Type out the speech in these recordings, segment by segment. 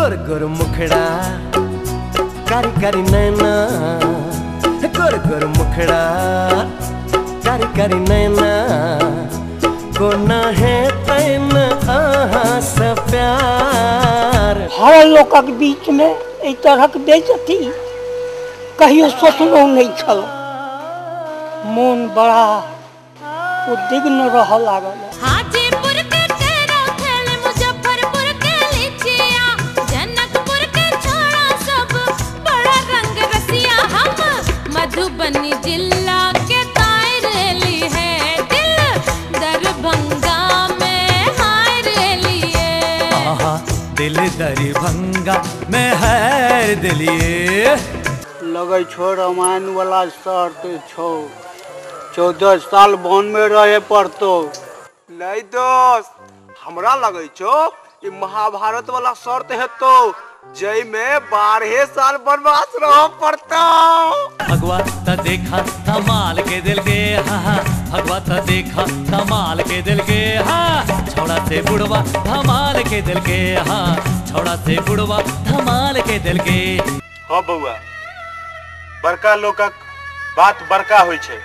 गोर गोर मुखड़ा कारी कारी नैना, गोर गोर मुखड़ा कारी कारी नैना, कोना है तैन अहाँ से प्यार। हर लोकक बीच में एहि तरहक बेइज्जती कहियो सोचलो नहीं छल। मोन बड़ा उद्विग्न रह लागल। हाजीपुर के तेरा खेल, मुजफ्फरपुर के लीचिया, जनकपुर के छोड़ा सब बड़ा रंग रसिया। हम मधुबनी जिला के तायर ली है, दिल दरभंगा में हार लिए। आहा दिल दरभंगा में हार दिलिए। लगै छो रामायण वाला शर्त छो, 14 साल वन में रहे पड़तो। नहीं दोस्त, हमरा लगै छो ई महाभारत वाला शर्त हेतो, जय में 12 साल वनवास रह पड़तो। भगवा त देखा धमाल के दिल के, हा हा भगवा त देखा धमाल के दिल के, हा छोड़ा से बुढ़वा धमाल के दिल के, हा छोड़ा से बुढ़वा धमाल के दिल के। हाँ बउआ, बड़का लोकक बात बड़का होइ छै।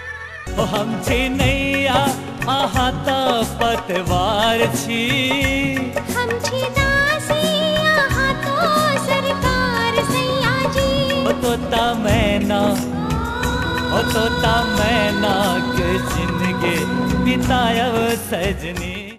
ओ हम छी नैया अहाँ त पतवार छी, हम छी दासी अहाँ तो सरकार सैया जी। ओ तोता मैना, ओ तोता मैना के जिंदगी बितायब सजनी।